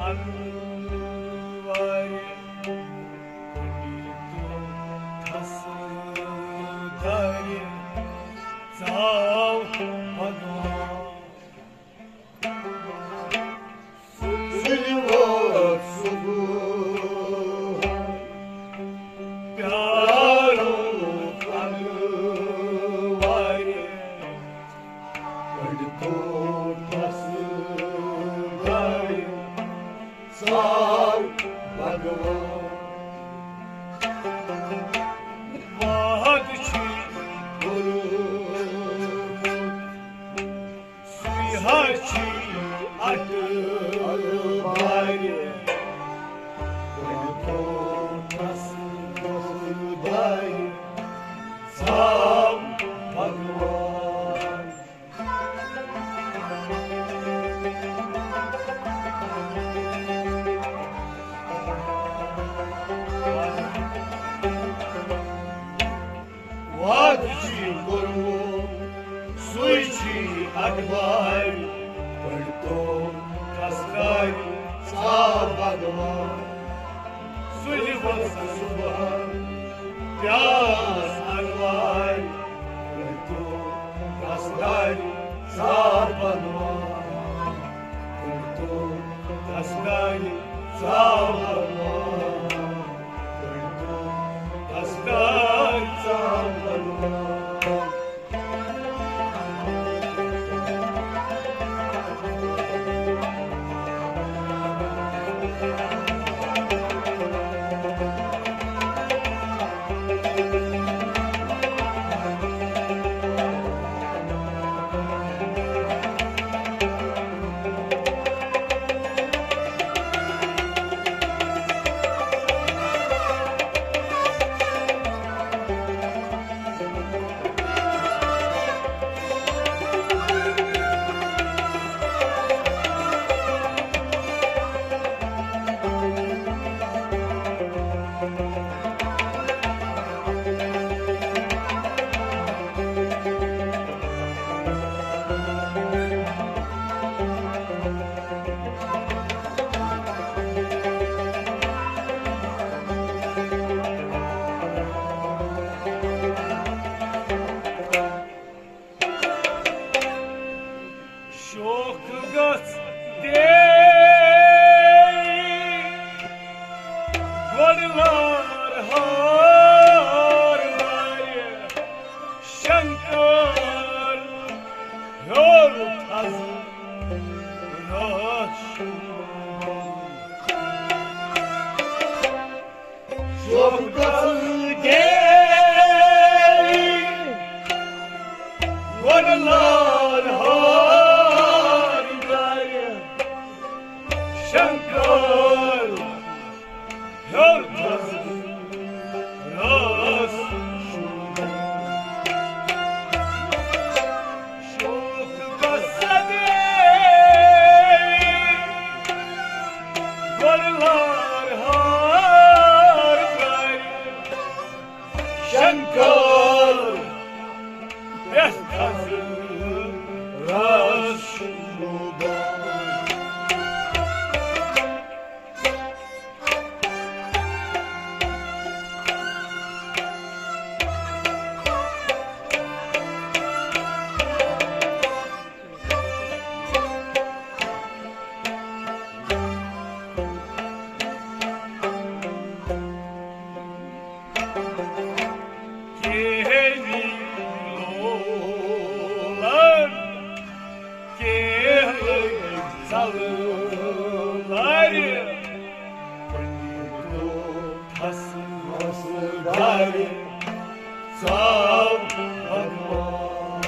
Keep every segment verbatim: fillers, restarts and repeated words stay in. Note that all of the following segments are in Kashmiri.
وارِ، کُنہِ دۄہ ٹھس دارِ ژاو بھگوان۔ سُلہِ ووت صُبحن، پیارو پھلوارِ، کٔڑۍ تو ٹھس دارِ ژاو بھگوان۔ وعدٕ چھُ کوٚرمُت، سُے ہا چھُ اَٹہٕ بارِ۔ وۄنۍ کوٚرمَس دارِ ژاو بھگوان۔ وعدٕ چھُ کوٚرمُت، سُے چھُ اَٹہٕ بارِ، کٔڑۍ تو ٹھس دارِ ژاو بھگوان۔ سُلہِ ووت صُبحن، پیاس اَٹہٕ بارِ، کٔڑۍ تو ٹھس دارِ ژاو بھگوان۔ کٔڑۍ تو ٹھس دارِ ژاو بھگوان۔ کٔڑۍ تو ٹھس دارِ ژاو بھگوان۔ شوق گژھ دیوی، گۄڈٕ لار ہار بارِ، شنکر ہیوٚر تھزٕ رٲچھ۔ شوق گژھ دیوی، گۄڈٕ لار ہار گرِ، شنکر ہیوٚر تھزٕ رٲچھ۔ شوق گژھ دیوی، گۄڈٕ لار ہار گرِ، شنکر پرٛٮ۪تھ تھزٕ رٲچھ۔ کِہنی لولن، کِہنی ژلہٕ لارِ، پنڈِتو ٹھس مس دارِ، ژاو بھگوان۔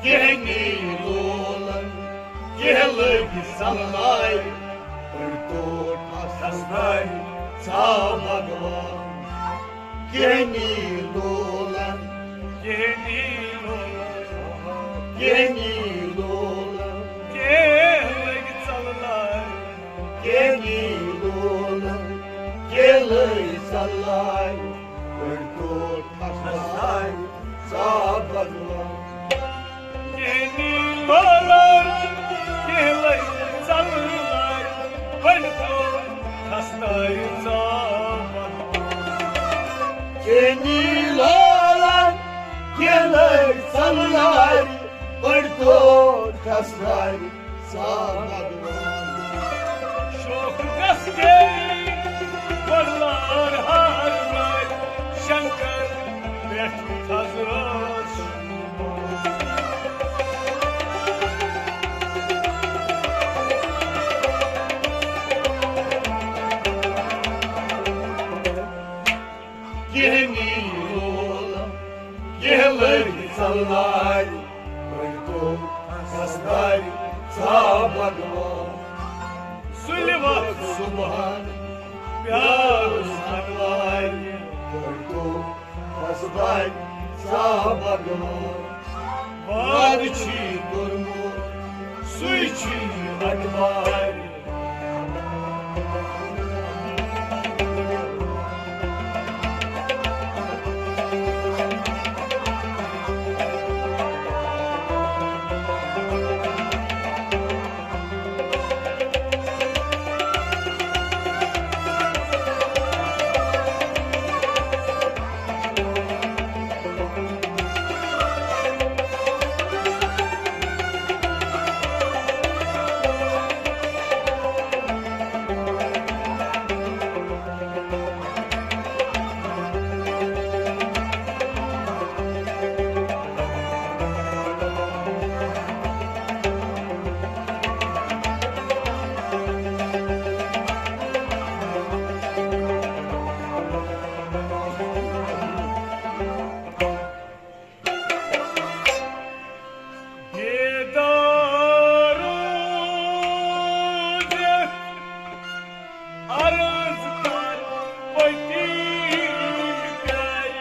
کِہنی لولن، کِہہ لٔگۍ سلناے، پنڈِتو ٹھس دارِ، ژاو بھگوان۔ کِہنی لولن، کِہنی لولن، کِہنی لولن، کِہہ لٔگۍ ژلناے۔ کِہنی لولن، کِہہ لٔگۍ ژلناے۔ دستارِ ژاو بغوان۔ کینی لولن، کینی ژلنارِ، پڑتو دستارِ ژاو بغوان۔ شوق گژھِ گٔے، بغلار ہار گٔے، شنکر پٮ۪ٹھ تھزرس۔ کینی لولن، کینی ژلنارِ، پڑتو دستارِ ژاو بغوان۔ سُلہِ وقت صبحن پیارُس انوارِ، پڑتو دستارِ ژاو بغوان۔ وعدٕ چھی کوٚرمُت، سُے چھی اٹوارِ۔ بیدار روٗزِتھ عرض کر پٔتی پیارِ،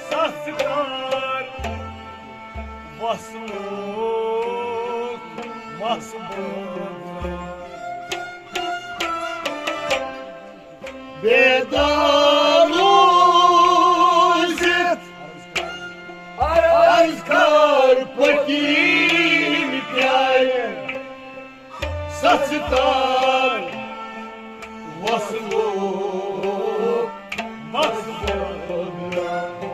سَتھ کر وصلُک مَس بٲگراو۔ بیدار روٗزِتھ عرض کر پٔتی پیارِ، سَتھ کر وصلُک مَس بٲگراو۔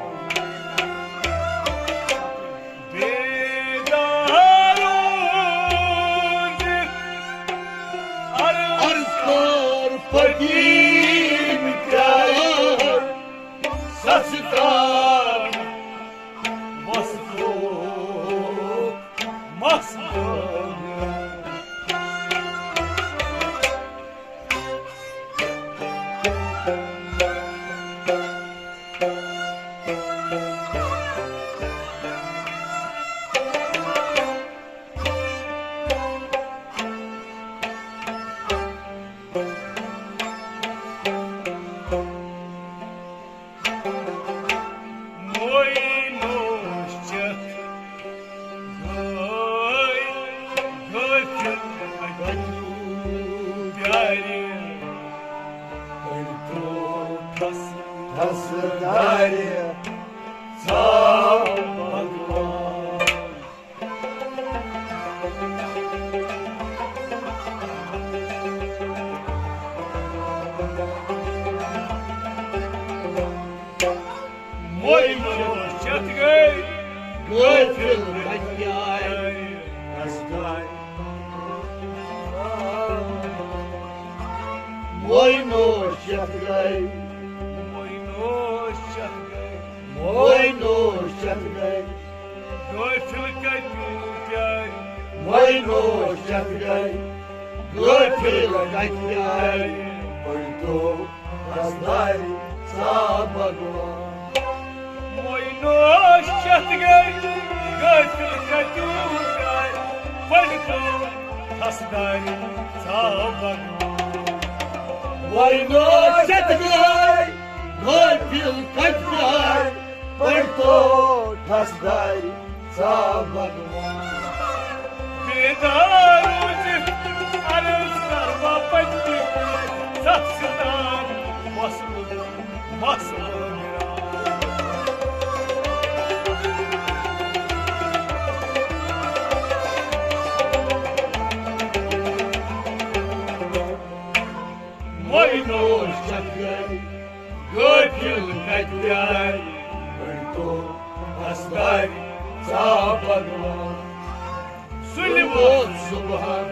بیدار روٗزِتھ عرض کر پٔتی پیارِ، سَتھ کر وصلُک مَس بٲگراو۔ مویہِ نوش چتھ گٔے غٲفِل اَتہِ پیارِ۔ أڑۍ ترٛوو ٹھس ٹھس دارِ، ژاو بغوان۔ مویہِ نوش چتھ گٔے غٲفِل بچیارِ۔ مویہِ نوش چتھ گٔے، مویہِ نوش چتھ گٔے، مویہِ نوش چتھ گٔے۔ غٲفِل کتہِ پیارِ۔ مویہِ نوش چتھ گٔے، غٲفِل کتہِ پیارِ۔ پڑتو دستارِ ژاو بغوان۔ مویہِ نوش چتھ گٔے، غٲفِل کتہِ پیارِ۔ پڑتو دستارِ ژاو بغوان۔ مویہِ نوش چتھ گٔے، غٲفِل کتہِ پیارِ۔ پڑتو دستارِ ژاو بغوان۔ بیدار روٗزِتھ عرض کر واپس تہِ، سَتھ ستار وصلُک مَس بٲگراو۔ نوش چتھ گرِ، غٲفِل کتہِ پیارِ، پٔرۍتو دستارِ ژاو بھگوان۔ سُلہِ ووت صُبحن،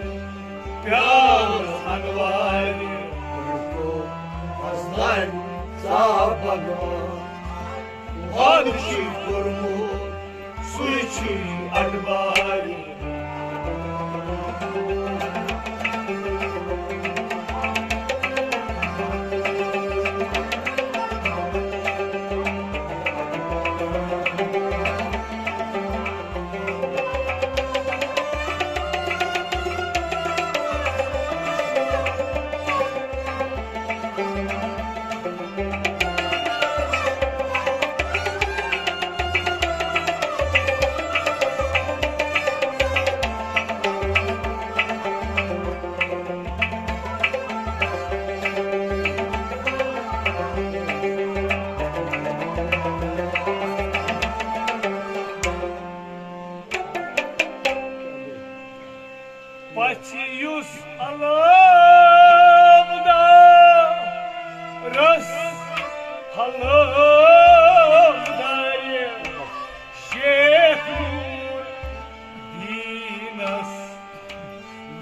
پیٛاو انوارِ، پٔرۍتو دستارِ ژاو بھگوان۔ وعدٕ چھُے کوٚرمُت، سُے چھُے اَٹبارِ۔ پژھِ یُس علامدارس حلامدارِ شیخ نور دیٖنس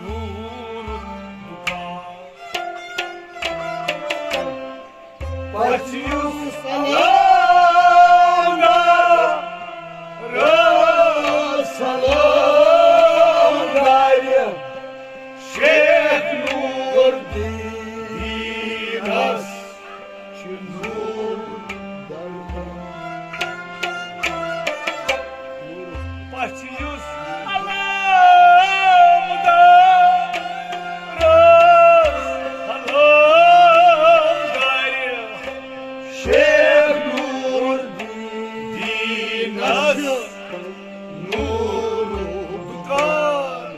نوٗرُک دُکان۔ پژھِ یُس علامدار رٲژ علامدارِ شیخ نور دیٖنس چھُ نوٗر دربار۔ پژھِ یُس علامدار رٲژ علامدارِ شیخ نور دیٖنس نوٗرُک دُکان۔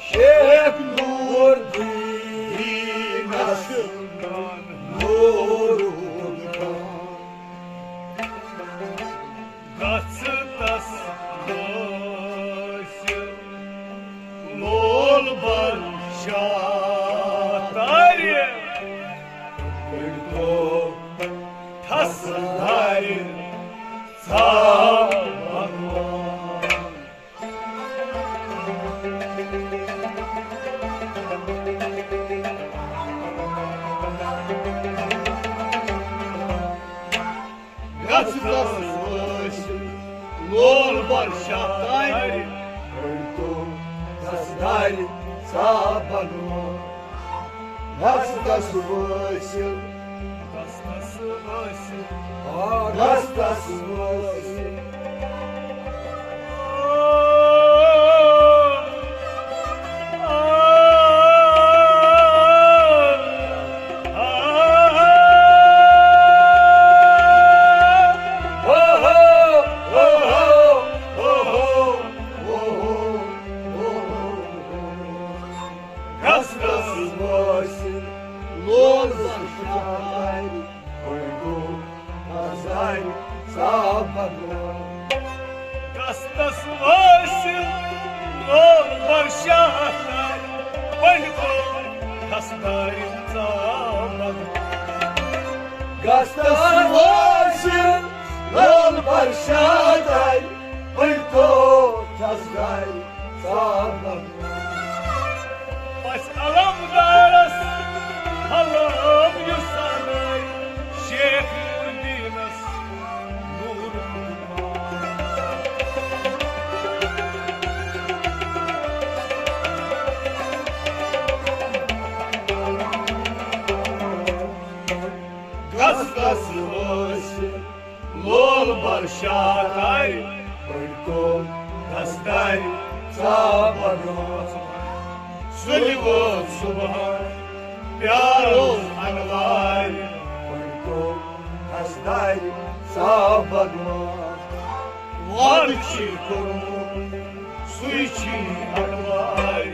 شیخ نور دیٖنس نوٗرُک دُکان۔ گژھ تس وٲصِل لول بر شاہ تارِ، پٔرۍتو ٹھس دارِ ژاو بھگوان۔ گژھ تس وٲصِل لول بر شاہ تارِ، پٔرۍتو دستارِ ژاو بھگوان۔ گژھ تس وٲصِل، گژھ تس وٲصِل، آ، گژھ تس وٲصِل۔ گژھ تس وٲصِل لول بر شاہ تارِ، پٔرۍتو دستارِ ژاو بھگوان۔ گژھ تس وٲصِل لول بر شاہ تارِ، پٔرۍتو دستارِ ژاو بھگوان۔ گژھ تس وٲصِل لول بر شاہ تارِ، پٔرۍتو دستارِ ژاو بھگوان۔ پژھِ علامدارس حلام یُس سانٲے شیخ نور دیٖنس نوٗر۔ گژھ تس وٲصِل لول بر شاہ تارِ، پٔرۍتو دستارِ ژاو بھگوان۔ سُلہِ وٲژ صُبحن، پیٛارو انوارِ، پٔرۍتو دستارِ ژاو بھگوان۔ وعدٕ چھُے کوٚرمُت، سُے چھُے انوارِ۔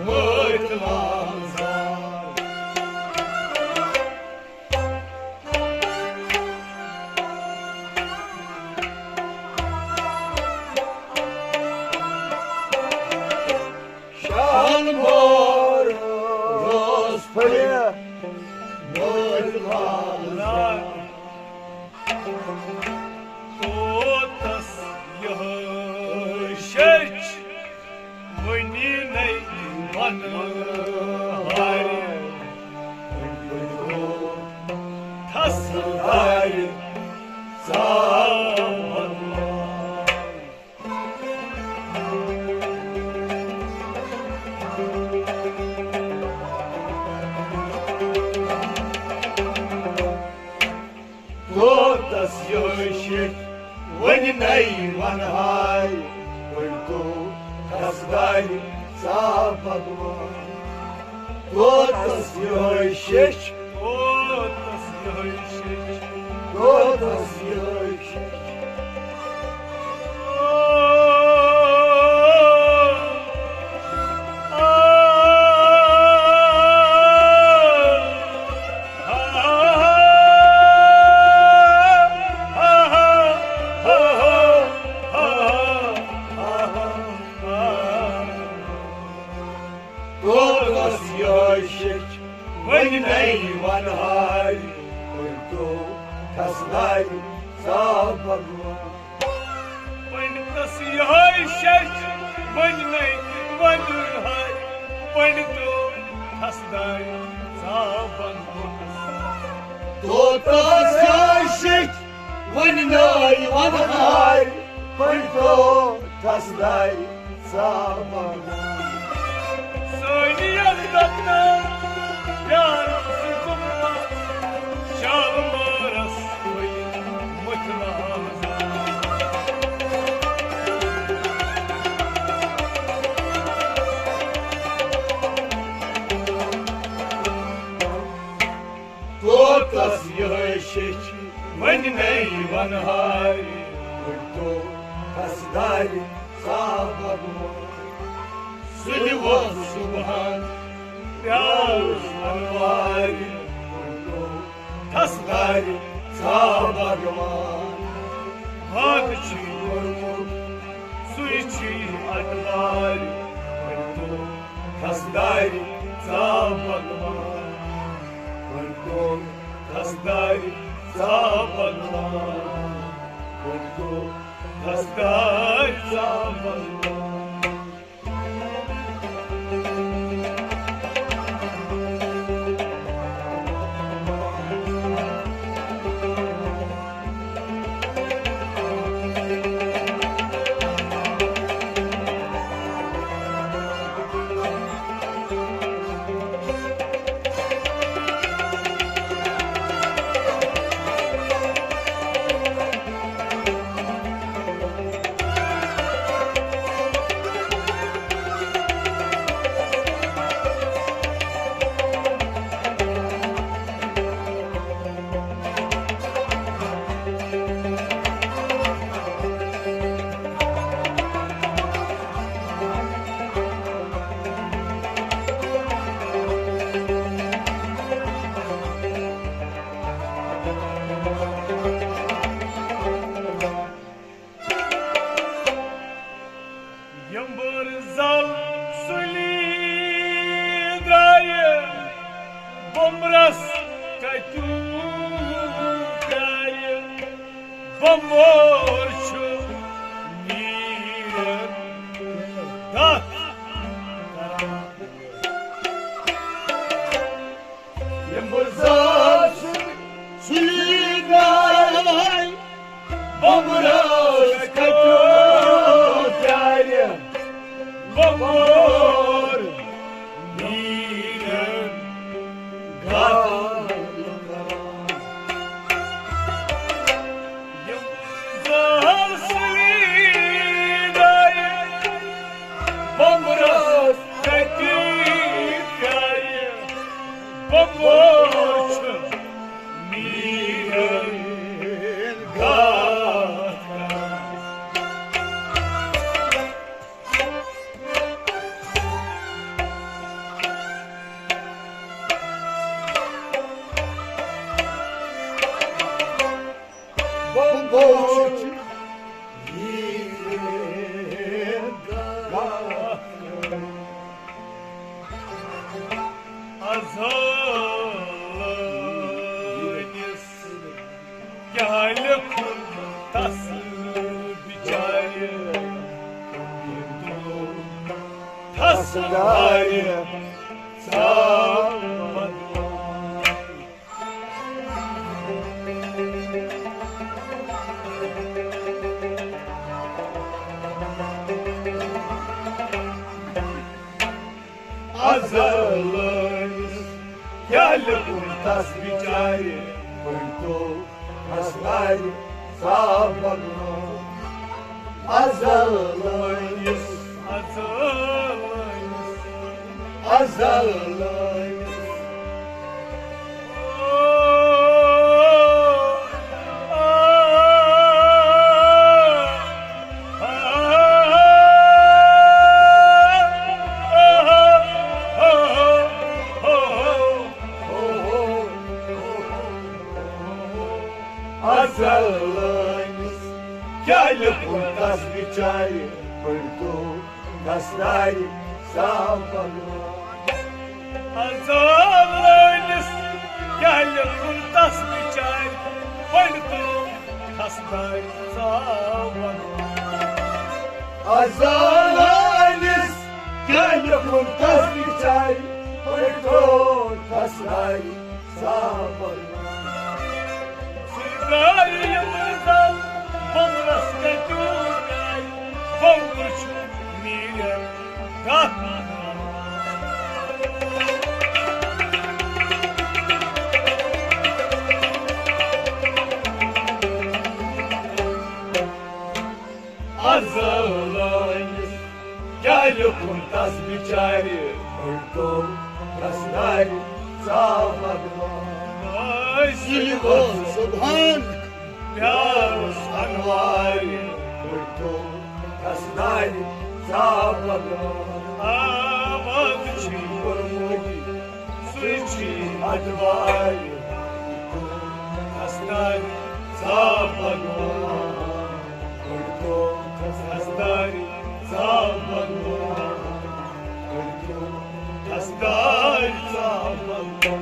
مٲلۍ مالزار۔ شال مور اوس پھٔلۍ مٲلۍ مالزار۔ طوطس یِہوٚے شیٚچھ وٕنی نَے وَنہٕ ہارِ۔ ٹھسہٕ دارِ ژامَن۔ طوطس یوٚہَے شیٚچھ وٕنہِ نَے وَنہٕ ہارِ، وٕنہِ تو ٹھسہٕ دارِ ژاو بھگوان۔ طوطس یوٚہَے شیٚچھ، طوطس یوٚہَے شیٚچھ، طوطس یوٚہَے شیٚچھ۔ طوطس یوٚہَے شیٚچھ وٕنہِ نَے وَنہٕ ہارِ، وٕنہِ تو ٹھسہٕ دارِ ژاو بھگوان۔ پنڈتس یوٚہَے شیٚچھ وٕنہِ نَے وَنہٕ ہارِ، پنڈتو ٹھسہٕ دارِ ژاو بھگوان۔ طوطس یوٚہَے شیٚچھ وٕنہِ نَے وَنہٕ ہارِ، پنڈتو ٹھسہٕ دارِ ژاو بھگوان۔ سٲنی یَتھ دَپنہٕ پیارٕ زٕ گُمہٕ شالمٲرَس وٕنہِ مُتھِ لال۔ طوطس یوٚہَے شیٚچھ وٕنہِ نَے وَنہٕ ہارِ، وٕنہِ تو ٹھسہٕ دارِ ژاو بھگوان۔ سُلہِ ووت صُبحن پیٛارُس اَنوارِ، وٕنہِ تو ٹھسہٕ دارِ ژاو بھگوان۔ واکہٕ چھُے کوٚرمُت سُے چھُے اَٹوارِ، وٕنہِ تو ٹھسہٕ دارِ ژاو بھگوان۔ وٕنہِ تو ٹھسہٕ دارِ ژاو بھگوان۔ وٕنہِ تو ٹھسہٕ دارِ ژاو بھگوان۔ یمبر زل سُلی درایہِ، بمبرس کتیو پیارِ، بمبر چھُ نیرن دتھ کران۔ یمبر زل سُلی درایہِ، بمبرس کتیو پیارِ، بمبر نیرن گل کران۔ یمبر زل سُلی درایہِ، بمبرس کتیو پیارِ، بمبر چھُ نیرن گل کران۔ زٲلٲنِس کیٛاہ لیکھُن تس بِچارِ، تس دارِ ژاو بدنام۔ ازلٲنِس کیٛاہ لیکھُن تس بِچارِ، پٔرۍتو تس دارِ ژاو بدنام۔ ازلٲنِس، ازلٲنِس، ازلٲنِس۔ ازلٲنِس کیٛاہ لیکھُن تس بِچارِ، پٔرۍتو تس دارِ ژاو بدنام۔ ازلٲنِس کیٛاہ لیکھُن تس بِچارِ، پٔرۍتو تس دارِ ژاو بدنام۔ ازلٲنِس کیٛاہ لیکھُن تس بِچارِ، پٔرۍتو تس دارِ ژاو بدنام۔ سُہ دارِ یِم زن بُمرس کتیوٗ گٔے، بُمر چھُ میٖرن گتھ۔ ازلٲنِس کیٛاہ لیکھُن تس بِچارِ، پٔرۍتو تس دارِ ژاو بدنام۔ سُہ یہِ اوس سبحان پیارس انوارِ، پٔرۍتو تس دارِ ژاو بدنام۔ آباد چھُ کوٚرمُت سُے چھُ اتوارِ، تس دارِ ژاو بدنام۔ پٔرۍتو تس دارِ ژاو بدنام۔ پٔرۍتو تس دارِ ژاو بدنام۔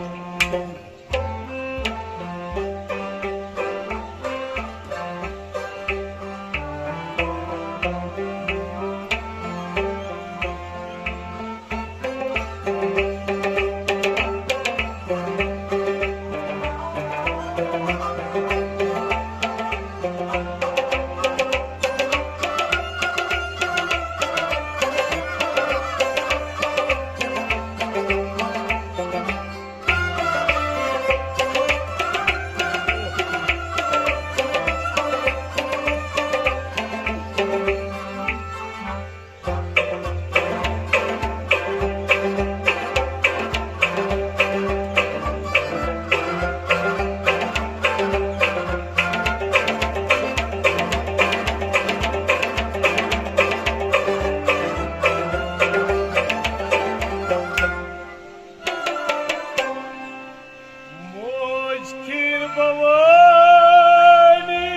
موج کھیٖر بھوانی،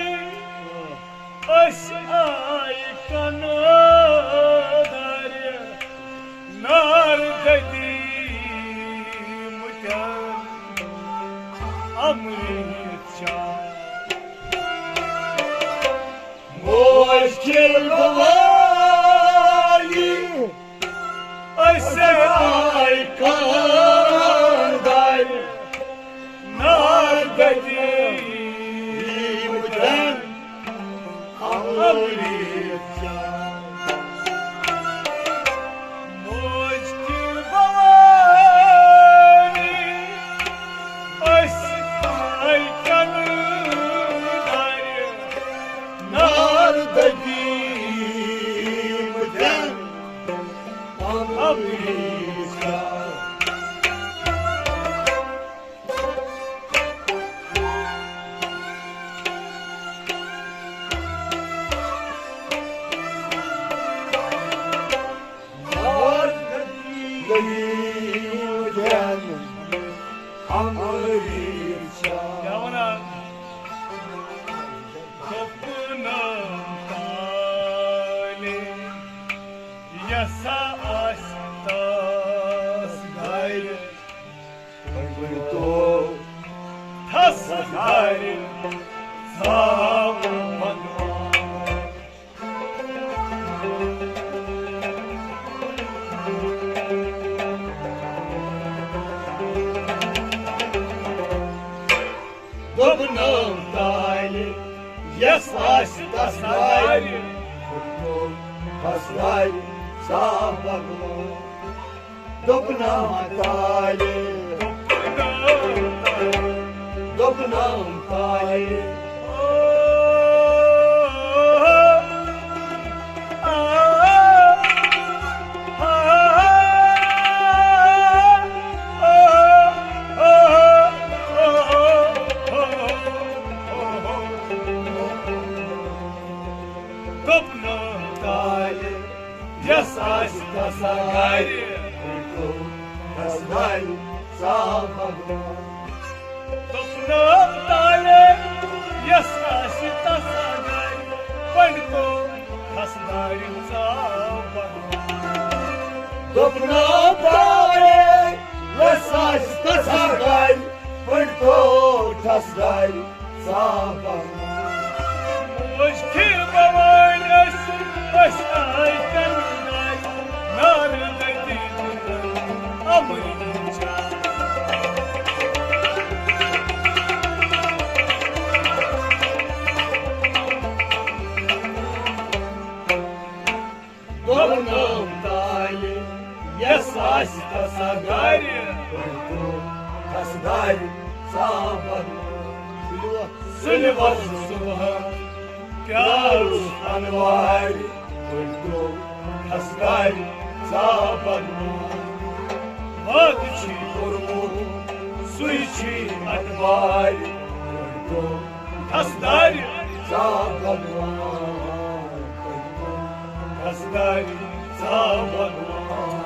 أسۍ آے کنہٕ دارِ، نار دٔدی مُٹٮ۪ن امرِت چاے۔ موج کھیٖر بھوانی، أسۍ آے خانٛدارِ، نار دٔدی مُٹٮ۪ن امرِت چاے۔ موج کھیٖر بھوانی، أسۍ آے کنہٕ دارِ، نار دٔدی مُٹٮ۪ن امرِت چاے۔ نار دٔدی مُٹٮ۪ن امرِت چاے۔ کیٛاہ وَنان؟ دوٚپنَم کالہِ یَسا آسہِ تَس گَرِ، یس آسہِ تس گرِ، خسدارِ سا بھگوان۔ دوٚپنم تالہِ، دوٚپنم تالہِ۔ دوٚپنم تالہِ، یس آسہِ تس گرِ، خسدارِ سا بھگوان۔ دوٚپنم تالہِ، یس آسہِ تس گرِ، پنڈتو خسدارِ سا بھگوان۔ دوٚپنم تالہِ، یس آسہِ تس گرِ، پنڈتو خسدارِ سا بھگوان۔ موج کھیٖر بھوٲنۍ ٲسۍ، أسۍ آے تَمہِ دۄہ نارٕ دٔدی دِتھ اَمرِنٛد چاے۔ دوٚپنم تالہِ، یس آسہِ تس گرِ، خسدارِ سا بھگوان۔ سُلہِ وۄزُم صبحن پیارُس انوارِ، خسدارِ سا بھگوان۔ وعدٕ چھُے کوٚرمُت، سُے چھُے اٹوارِ، خسدارِ سا بھگوان۔ خسدارِ سا بھگوان۔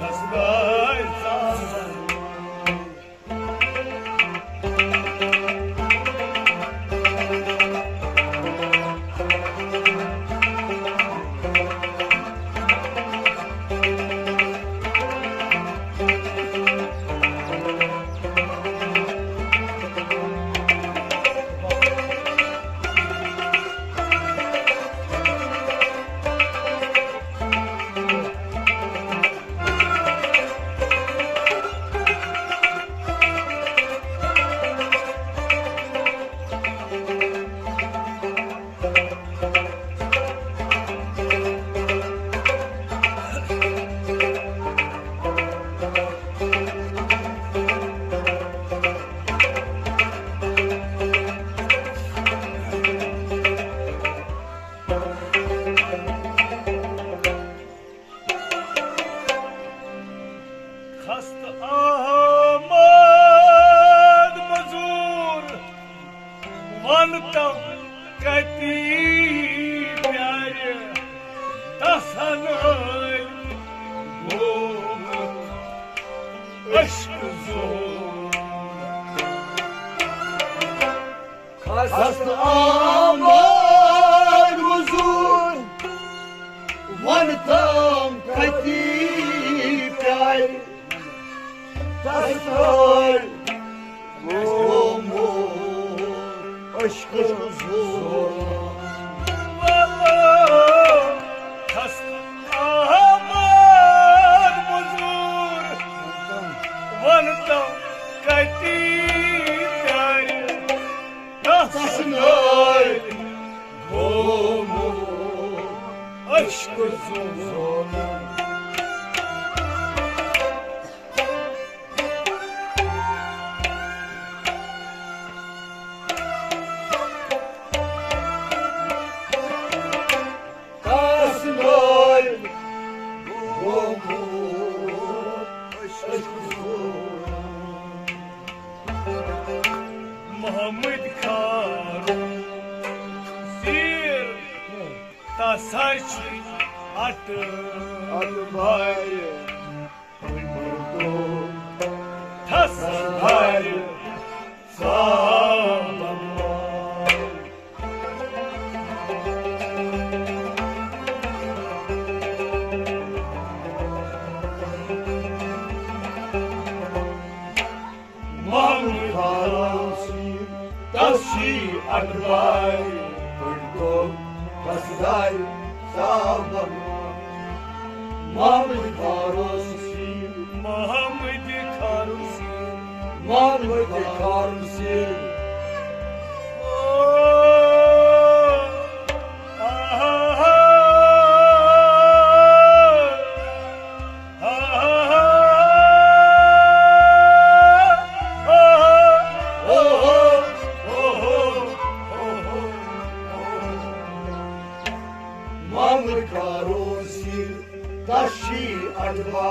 خسدارِ سا بھگوان۔ خستہٕ آمد مزوٗر، ونتم کتی پیارِ، تسن ٲلۍ گوٚمُت عشق زور۔ خستہٕ آمد مزوٗر، ونتم کتی پیارِ، تسن ٲلۍ گوٚمُت عشق زور۔ خستہٕ آمد مزوٗر، ونتم کتی پیارِ، تسن ٲلۍ گوٚمُت عشق زور۔ تسن ٲلۍ گوٚمُت عشق زور۔ محمد خارون زیر، تس ہا چھِ اٹہٕ اٹہٕ بارِ، ٹھس بارِ سا بھگوان۔ محمد خارون زیر، تس چھِ اٹہٕ بارِ، پنڈتو خسدارِ سا بھگوان۔ محمد خارون زیر، محمد خارون زیر، محمد خارون زیر۔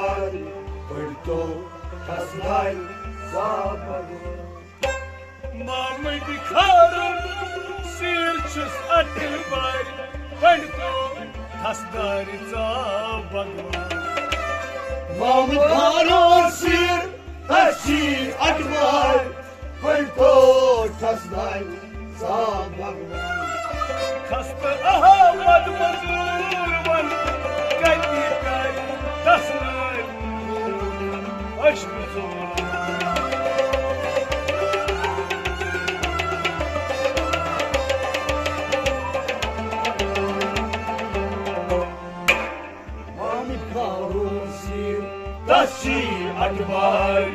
پٔرۍتو ٹھسدارِ صاحب۔ محمد خارون سیر چھُس اٹل بارِ، پٔرۍتو ٹھسدارِ صاحب۔ محمد خارون سیر تسی اٹل بارِ، پٔرۍتو ٹھسدارِ صاحب۔ خستہٕ احمد مزور ون کتہِ کرِ ٹھسدارِ عشق ژور۔ محمد خارون سیر تسی اٹل بارِ،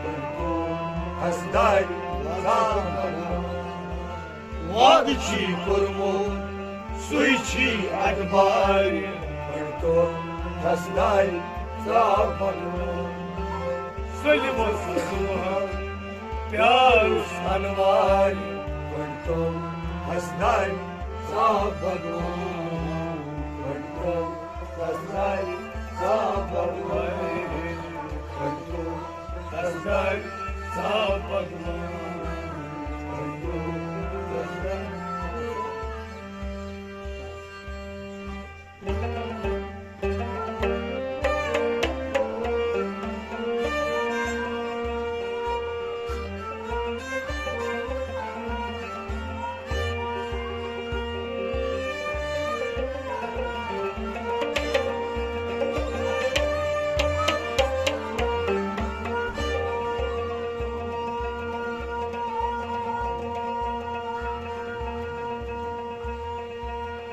پٔرۍتو ٹھسدارِ صاحب۔ وعدٕ چھی کوٚرمُت، سُے چھی اٹل بارِ، پٔرۍتو ٹھسدارِ صاحب۔ سٲلِم اوس سُہ پیارُس انوارِ، پٔرۍتو ٹھسدارِ صاحب۔ پٔرۍتو ٹھسدارِ صاحب۔ پٔرۍتو ٹھسدارِ صاحب۔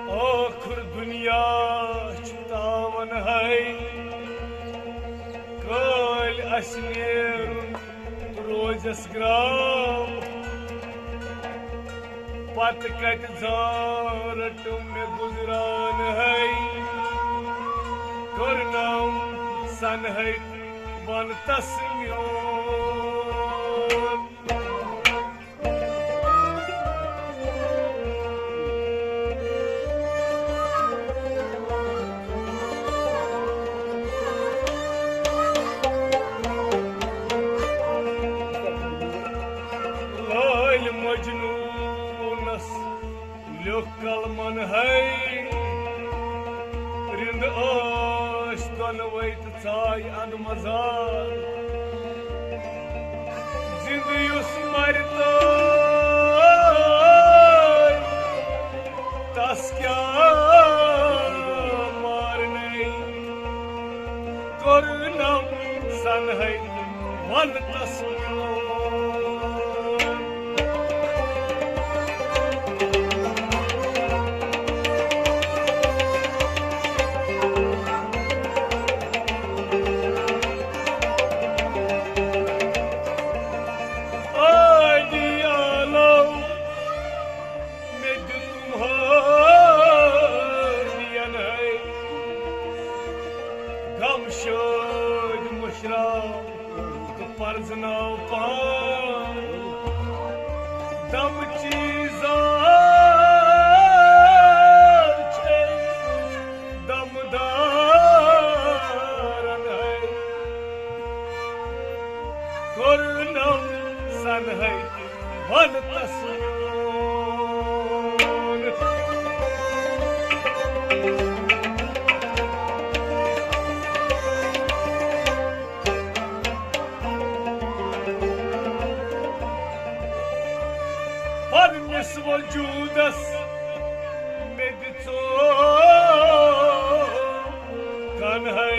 ٲخٕر دُنیا چھُ تاوَن ہے، کٲلۍ اَسہِ نیرُن تہٕ روزٮ۪س گرٛام۔ پتہٕ کتہِ زانٛرٹ مےٚ گُزران ہے، کٔرنم سن ہے ون تس میون۔ لٲلۍ مجنوٗنس لیوٚکھ قلمن ہے، رِند ٲسۍ دۄنوَے تہٕ ژاے اندٕ مزار۔ زِندٕ یُس مرِ تہٕ تس کیٛاہ مارنے، کوٚرنم سن ہے ون تس میون۔ عٲدی عالم، مےٚ دیُتُم ہٲدین ہے غم شٲدۍ مٔشراو تہٕ پرزناو پان۔ دم چیٖزا چھے دمدارن ہے، کوٚرنم سن ہے ون تس میون۔ پننِس وجوٗدس مےٚ دِژو کنہے،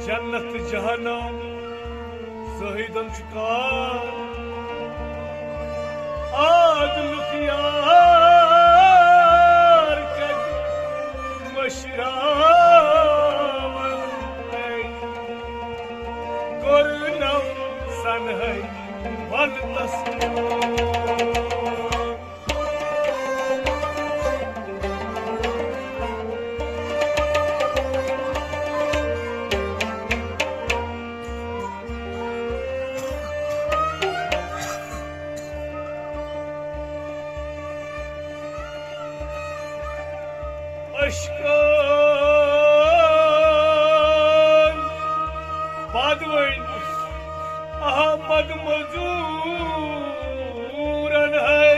جنت جہنم زٲہدن چھُ کار۔ عادلُک یار کتہِ مٔشراون ہے، کوٚرنم سن ہے ون تس میون۔ عشقو مزورن ہے،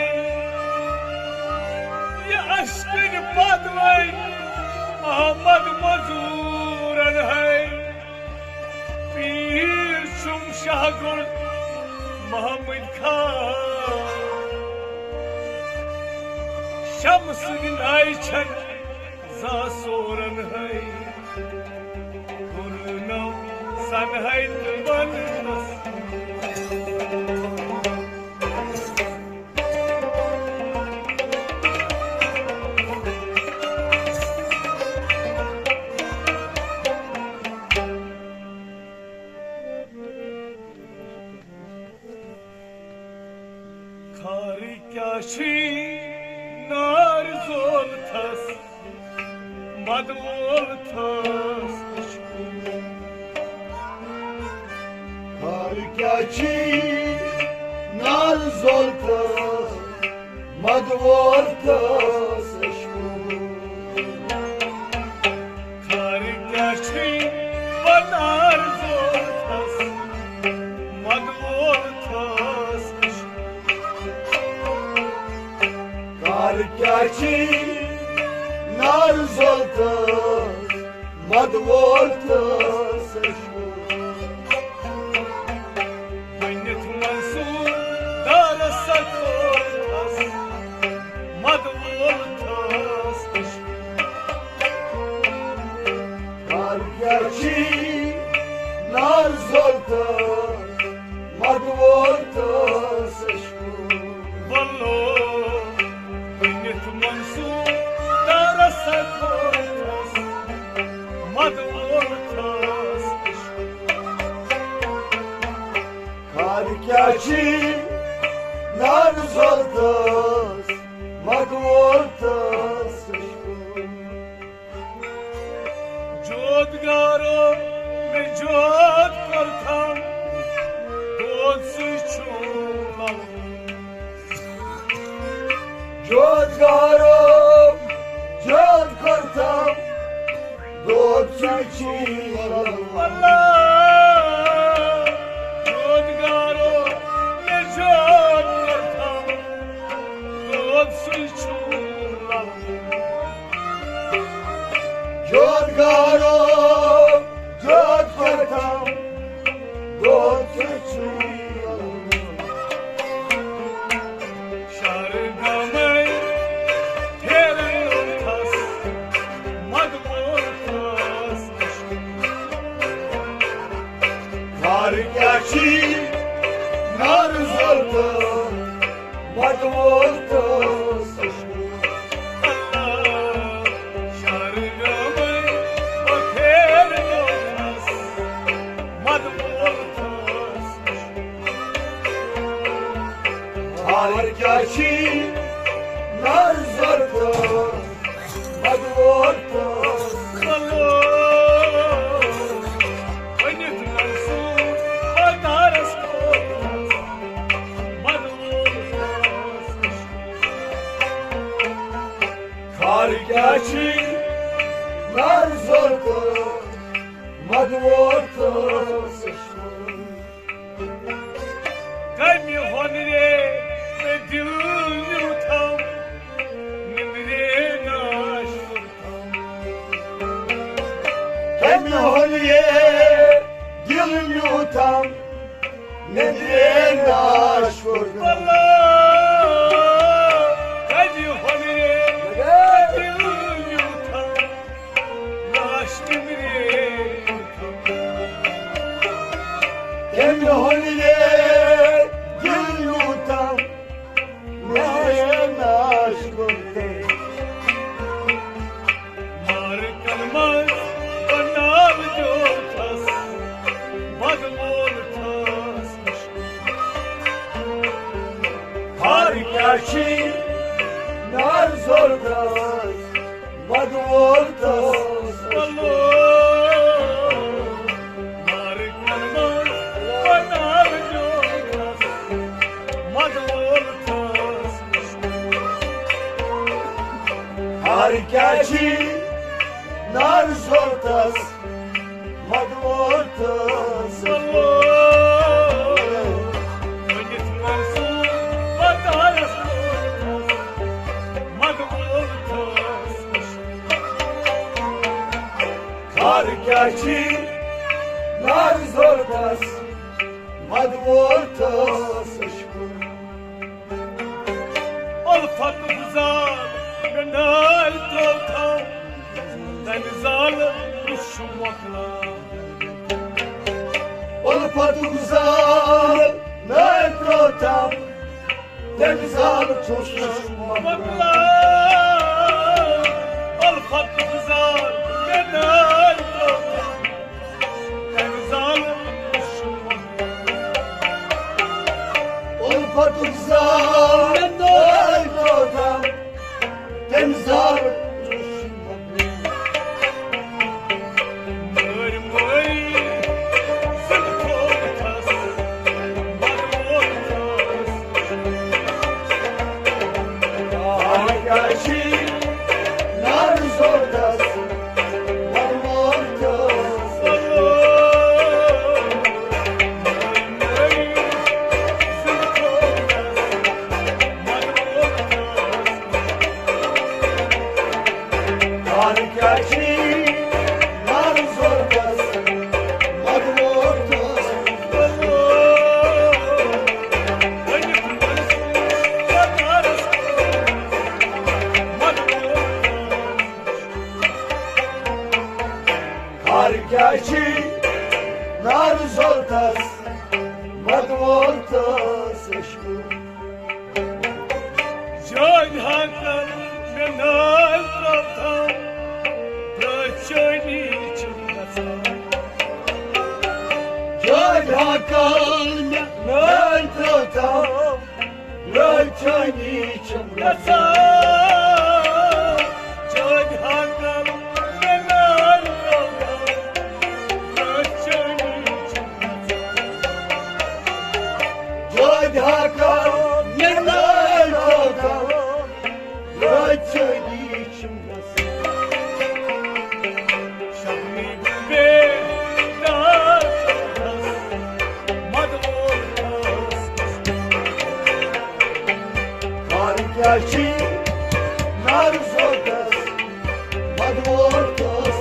یہ اشکن پتوے محمد مزورن ہے۔ پیر چھم شاہ گل محمد خان، شمس نائی چھن زا سورن ہے۔ گُرنو سنہٕ ہَے تہٕ وننس۔ خارٕ کیٛاہ چھی نار زول تھس، مد وول تھس عشقو۔ خارٕ کیٛاہ چھی نار زول تھس، مد وول تھس عشقو۔ خارٕ کیٛاہ چھی بنار زول تھس، مد وول تھس عشقو۔ خارٕ کیٛاہ چھی نار زول تھس، مد وول تھس عشقو۔ ؤنِتھ منصور دارس سکوتس، مد وول تھس عشقو۔ خارٕ کیٛاہ چھی نار زول تھس، مد وول تھس عشقو۔ ولو ؤنِتھ منصور دارس سکوتس، مد وول تھس عشقو۔ خارٕ کیٛاہ چھی نار زول تھس، مد وول تھس عشقو۔ جود گارو مےٚ جود کوٚرتھم، دود سُے چھُم للہٕ۔ جود گارو جود کوٚرتھم، دود سُے چھُم للہٕ۔ اللہ، جود گارو مےٚ جود کوٚرتھم، دود سُے چھُم للہٕ۔ جود گارو جود کوٚرتھم، دود سُے چھُم للہٕ۔ شہر گامے پھیرن تھس، مد وول تھس عشقو۔ خارٕ کیٛاہ چھی نار زول تھس، مد وول تھس عشقو۔ اللہ، شہر گامے پھیرن تھس، مد وول تھس عشقو۔ خارٕ کیٛاہ چھی نار زول تھس، مد وول تھس۔ ولو ؤنِتھ منصور دارس کوتس، مد وول تھس عشقو۔ خارٕ کیٛاہ چھی نار زول تھس، مد وول تھس عشقو۔ کمہِ ہۄنرِ مےٚ دِل نیوٗتھم، نِندرے ناش کوٚرتھم۔ کمہِ ہۄنرِ دِل نیوٗتھم، نِندرے ناش کوٚرتھم۔ اللہ، کمہِ ہۄنرِ مےٚ دِل نیوٗتھم، ناش نِندرے کوٚرتھم۔ کمہِ ہۄنرِ دِل نیوٗتھم، نِندرے ناش کوٚرتھم۔ مارکن منٛز بناو دیوتھس، بدمول تھس عشقو۔ خارٕ کیٛاہ چھی نار زول تھس، مد وول تھس عشقو۔ مارکن منٛز بناو دیوتھس، مد وول تھس عشقو۔ خارٕ کیٛاہ چھی نار زول تھس، مد وول تھس عشقو۔ کیٛاہ چھی نار زورتس، مدوورتس عشقُک۔ الفت گُزار مےٚ نٲلۍ ترٛوو تھم، تمہِ زالہٕ کُس چھُ مۄکلان؟ الفت گُزار نٲلۍ ترٛوو تھم، تمہِ زالہٕ چھُس نہٕ مۄکلان۔ الفت گُزار مےٚ نٲلۍ ترٛوو تھم، تمہِ زالہٕ چھُس نہٕ مۄکلان۔ الفت گُزار مےٚ نٲلۍ ترٛوو تھم، تمہِ زالہٕ چھُس نہٕ مۄکلان۔ مٲرۍ مٲرۍ زِندٕ تھوٚومُت چھَس، مگر ووت چھَس۔ آ، کیٛاہ چھی نار زورتس، مگر ووت چھَس۔ مٲرۍ مٲرۍ زِندٕ تھوٚومُت چھَس، مگر ووت چھَس۔ کار کیٛاہ چھی نار زورتس، مدوورتس۔ کار کیٛاہ چھی نار زورتس، مدوورتس عشقُک۔ جٲگۍ ہا کٔر مےٚ نٲلۍ ترٛوو تھم، درٛٲے چٲنی چھِم گژھان۔ جٲگۍ ہا کٔر مےٚ نٲلۍ ترٛوو تھم، درٛٲے چٲنی چھِم گژھان۔ جٲگۍ ہا کٔر مےٚ نٲلۍ ترٛوو تھم، درٛٲے چٲنی چھِم گژھان۔ جٲدۍ ہاکا مےٚ نٲلۍ تھاوکا، رٲژ چٲنی چھِم گژھان۔ شبنی بے دار چھَس، مدوور چھَس۔ کار کیٛاہ چھی نار زوتس، مدوور چھَس۔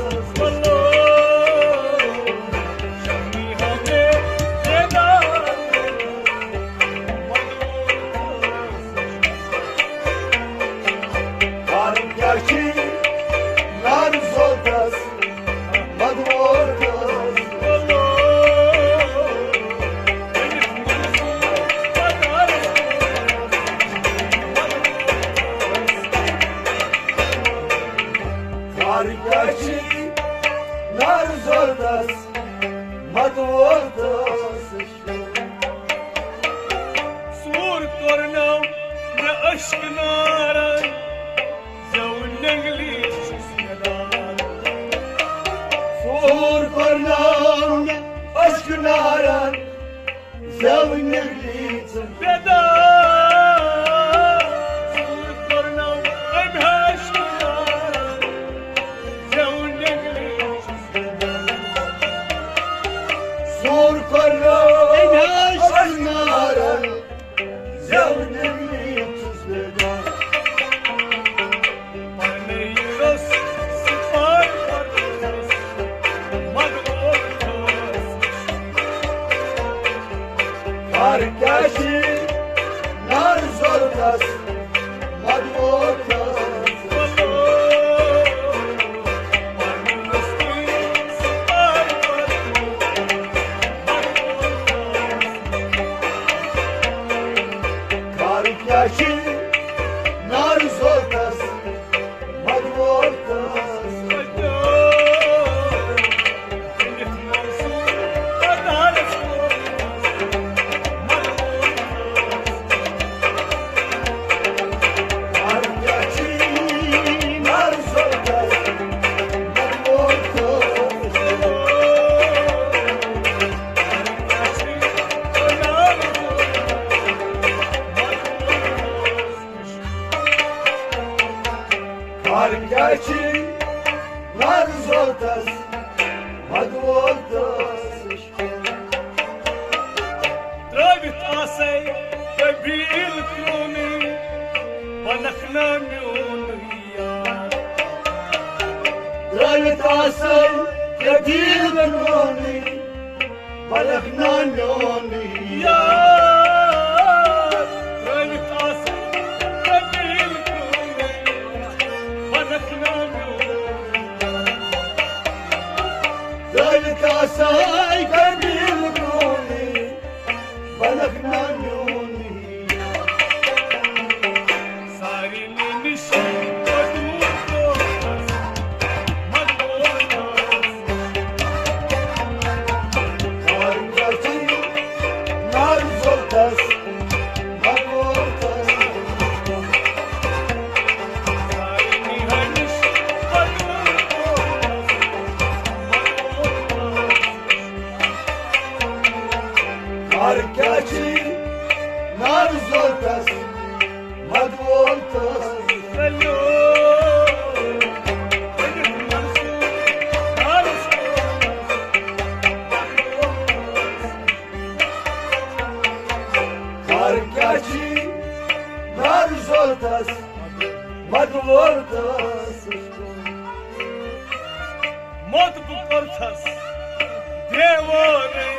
کار کیٛاہ چھی نار زوتس، مدوور چھَس۔ کار کیٛاہ چھی نار زوتس، مدوور چھَس۔ ژوٗر کوٚرنم مےٚ اشک نارن، زیو نگلی چھُس مےٚ دان۔ ژوٗر کوٚرنم مےٚ اشک نارن، زیو نگلی چھُس مےٚ دان۔ ژوٗر کوٚرنم أمۍ اشک نارن، زیو نگلی چھُس مےٚ دان۔ ژوٗر کوٚرنم أمۍ اشک نارن، زیو نگلی چھُس مےٚ دان۔ پنٕے روٚس سپاے پرنس، مدوور چھَس۔ کار کیٛاہ چھی نار زوتس، مدوور چھَس۔ کار کیٛاہ چھی نار زوتس، مدوور چھَس۔ بلکھ نا میونٕے یار، ترٲوِتھ آسہٕ قبیٖل کٲنی۔ بلکھ نا میونٕے یار، ترٲوِتھ آسہٕ قبیٖل کٲنی۔ بلکھ نا میونٕے یار۔ سارنٕے نِش دوٗر روزنس، مگر روزنس۔ کار کیٛاہ چھُے نار زولتس، مگر روزنس۔ سارنٕے نِش دوٗر روزنس، مگر روزنس۔ کار کیٛاہ چھُے نار زولتس، مگر روزنس۔ کار کیٛاہ چھُے نار زولتس، مگر روزنس۔ موت بہٕ کوٚرتھس دیوانَے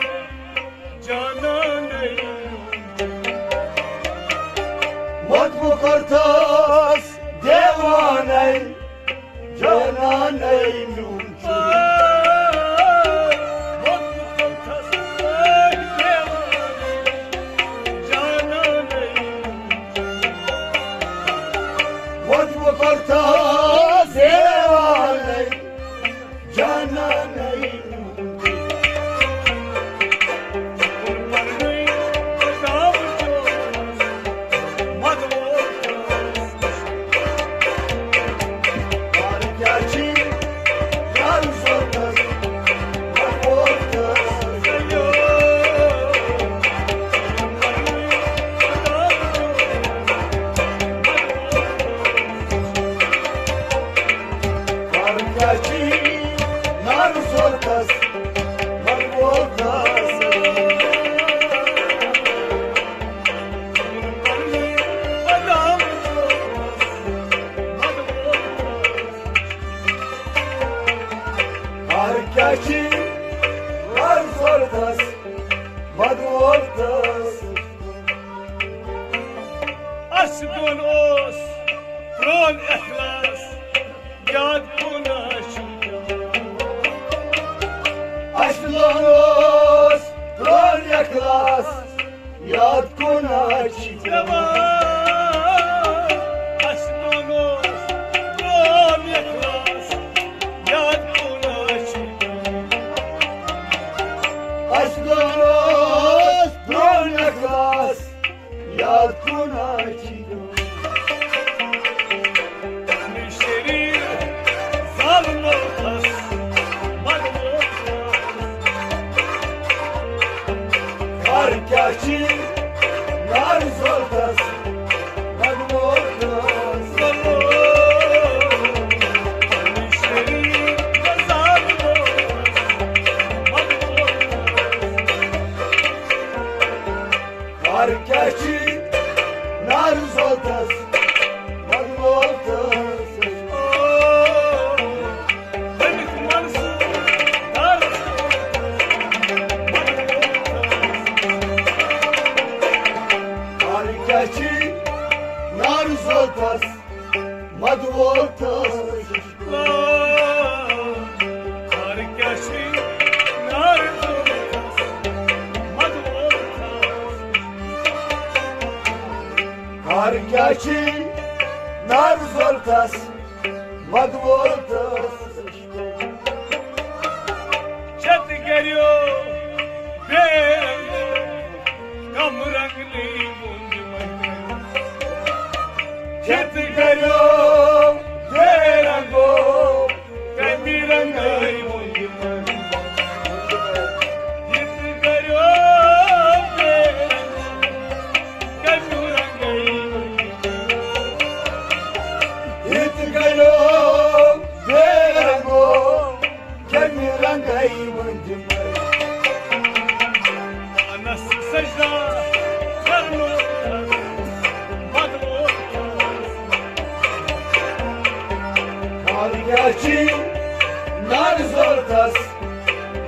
جانانَے۔ موت بہٕ کوٚرتھس دیوانَے جانانَے میون۔ موت بہٕ کوٚرتھس دیوانَے جانانَے۔ موت بہٕ کوٚرتھس دیوانَے جانانَے۔ کار کیٛاہ چھُے نار زولتس، مگر روزنس۔ اَسہِ دۄن اوس پرٛون اخلاص، یاد کُن چھُ پٮ۪وان۔ اَسہِ دۄن اوس پرٛون اخلاص، یاد کُن چھُ پٮ۪وان۔ اَسہِ دۄن اوس پرٛون اخلاص، یاد کُن چھُ پٮ۪وان۔ اَسہِ دۄن اوس پرٛون اخلاص، یاد کُن چھُ پٮ۪وان۔ شریٖر ظالمو تھس بدمو۔ کار کیٛاہ چھُے نار زولتس بدمو۔ شریٖر ظالمو تھس بدمو۔ کار کیٛاہ چھُے نار زولتس، مگر روزنس۔ کار کیٛاہ چھُے نار زولتس، مگر روزنس۔ کار کیٛاہ چھُے نار زولتس، مگر روزنس۔ کار کیٛاہ چھُے نار زولتس، مگر روزنس۔ چھت گریو بے رنگ کم رنگ نی مونج من۔ چھت گریو بے رنگو کمی رنگائی مونج من۔ چھت گریو بے رنگو کمی رنگائی مونج من۔ چھت گریو بے رنگو کمی رنگائی مونج من۔ پانس سجدہ کرنو بدلو۔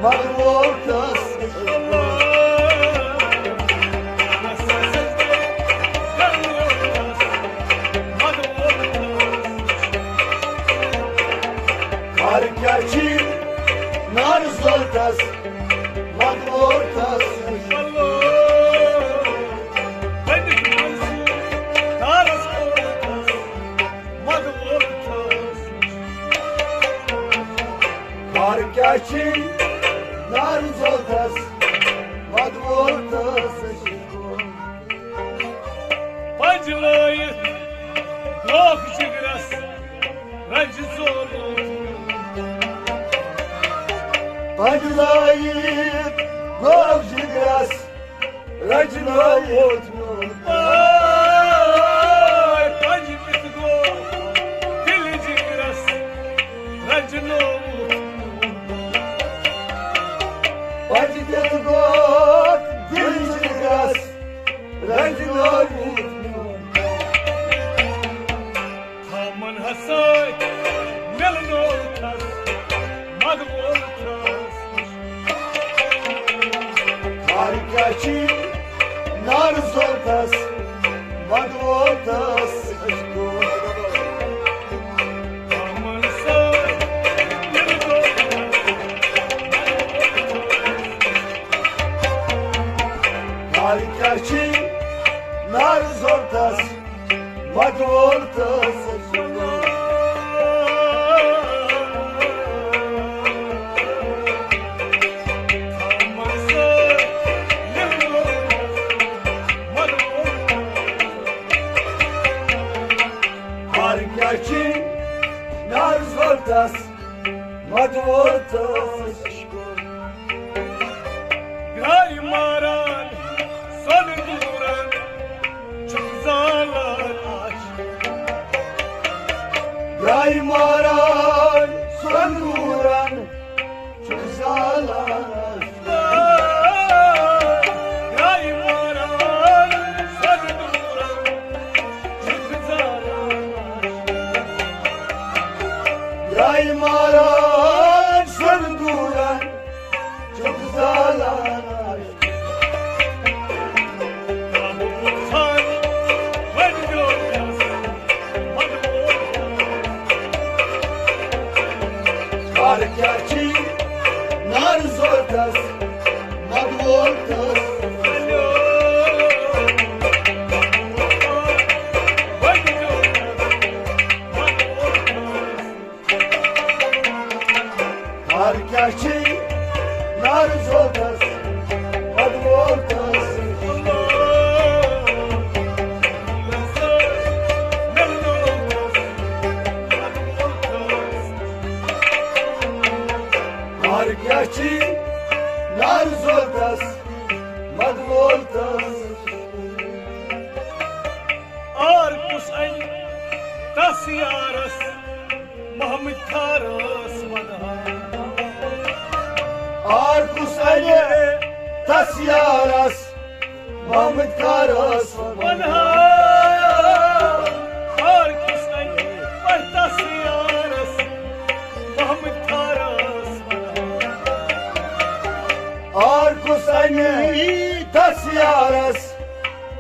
پروردس۔ ہر کیا چی نار زلتس، مدورتس۔ ہر کیا چی نار زلتس، مدورتس۔ پنجلٲیِتھ گوکھ جگرس رنجہِ زولمُت۔ پنجلٲیِتھ گوکھ جگرس رنجہِ زولمُت۔ پنجلٲیِتھ گوکھ دِلہِ جگرس رنجہِ زولمُت۔ پنجلٲیِتھ گوکھ دِلہِ جگرس رنجہِ زولمُت۔ تھامن ہسا مِلنوو تھس، مدوو تھس۔ ہر کیا چی نار زلتس، مدوو تھس۔ تھامن ہسا مِلنوو تھس، ہر کیا چی نار زلتس، مدوول تس۔ ہر کیا چی نار زلتس، مدوول تس۔ گرٛایہِ ماران سۄنہٕ دوٗرن چھُکھ زالان عاشق۔ گرٛایہِ ماران سۄنہٕ دوٗرن چھُکھ زالان عاشق۔ گرٛایہِ ماران سۄنہٕ دوٗرن چھُکھ زالان عاشق۔ گرٛایہِ ماران سۄنہٕ دوٗرن چھُکھ زالان۔ کر کیٛاہ چھی نار زورتس، مدوول تس۔ ہر کیٛاہ چھی نار زورتس، مدوول تس۔ ہر کیٛاہ چھی نار زورتس، مدوول تس۔ آر کُس اَنہِ تس یارس، محمد کھارس ونہٕ ہا۔ آر کُس اَنہِ تس یارس، محمد کھارس ونہٕ ہا۔ آر کُس اَنہِ تس یارس، محمد کھارس ونہٕ ہا۔ آر کُس اَنہِ تس یارس،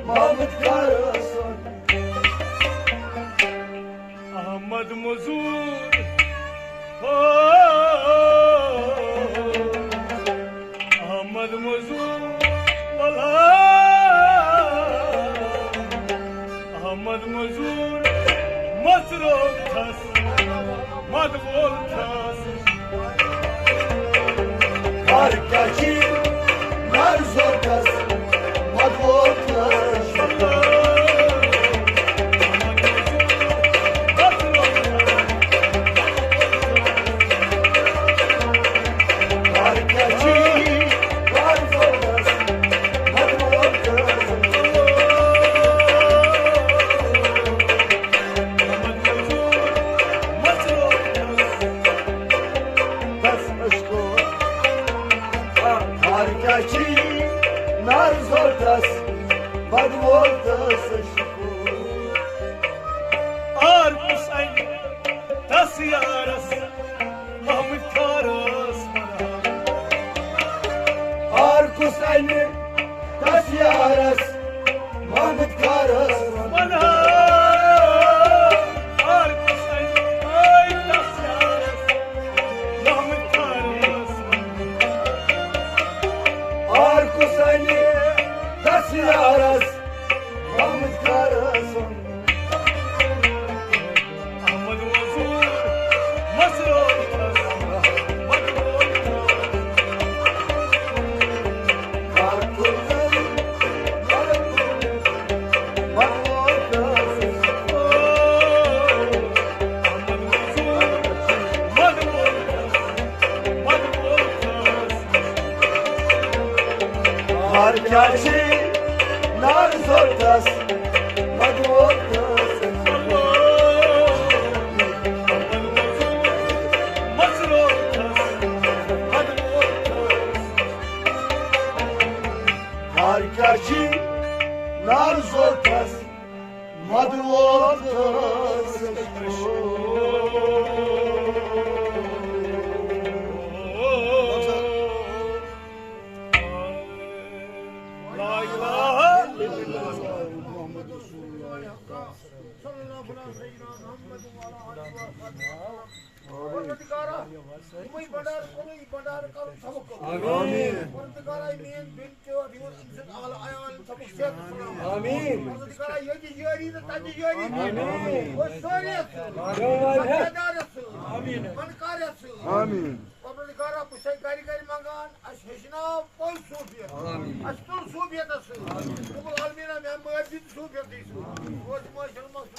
محمد کھارس ونہٕ ہا۔ احمد مزور، ہو، احمد مزور، ولا، احمد مزور، مژروو تھس، مدوول تھس۔ ہر کیٛاہ چھی نار زورتس، مدوول تس۔ ہر کیٛاہ چھی نار زورتس، مدوول تس۔ تس عشقو۔ ہر کیٛاہ چھی نار زورتس، مدوول تس عشقو۔ آر کُس اَنہِ تس یارس، محمد کھارس ونہٕ ہا۔ دس یارس محمد کارس۔ آر کُسنہِ دس یارس محمد کارس۔ احمد وزیر مسرور چھس، مقبول چھس۔ کار کُسنہِ مقبول چھس۔ احمد وزیر مقبول چھس، مقبول چھس۔ ہر کیٛاہ چھِ نار زوٚلتس مدوتس۔ ہر کیٛاہ چھِ نار زوٚلتس مدوتس۔ لا الہ الا اللہ۔ محمد رسول اللہ۔ صلی اللہ علیہ وسلم۔ پروردگارا، یِمے بنڈار کُنُے بنڈار کرُن سبق کرُن۔ آمین۔ پروردگارا، میٲنۍ بیٚنہِ تہِ یور أمۍ سٕنٛدۍ اہل عیال سبق صحت سلامت۔ آمین۔ پروردگارا، ییٚتہِ جٲری تہٕ تَتہِ جٲری۔ آمین۔ أسۍ سٲری یَتھ سۭتۍ۔ آمین۔ پروردگارا سۭتۍ۔ آمین۔ فنکار یَتھ سۭتۍ۔ آمین۔ پروردگارا، بہٕ چھُسے گرِ گرِ منٛگان، اَسہِ ہیٚچھناو پوٚز صوٗفیت۔ آمین۔ اَسہِ تُل صوٗفیتس سۭتۍ۔ آمین۔ رب العالمیٖن، مےٚ مٲرۍ دِتھ صوٗفیتٕے سۭتۍ۔ آمین۔ روزِ مٲشرَن منٛز